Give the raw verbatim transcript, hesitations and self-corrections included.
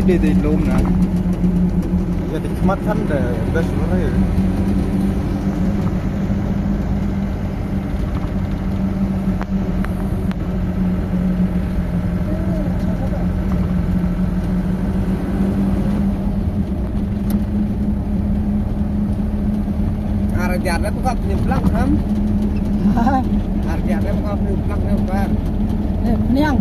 Dei dei lum na. Ya dei khmat kan da best. Ar jar da buka penyemplang ham. Ar jar da buka penyemplang ne buka. Eh, niang.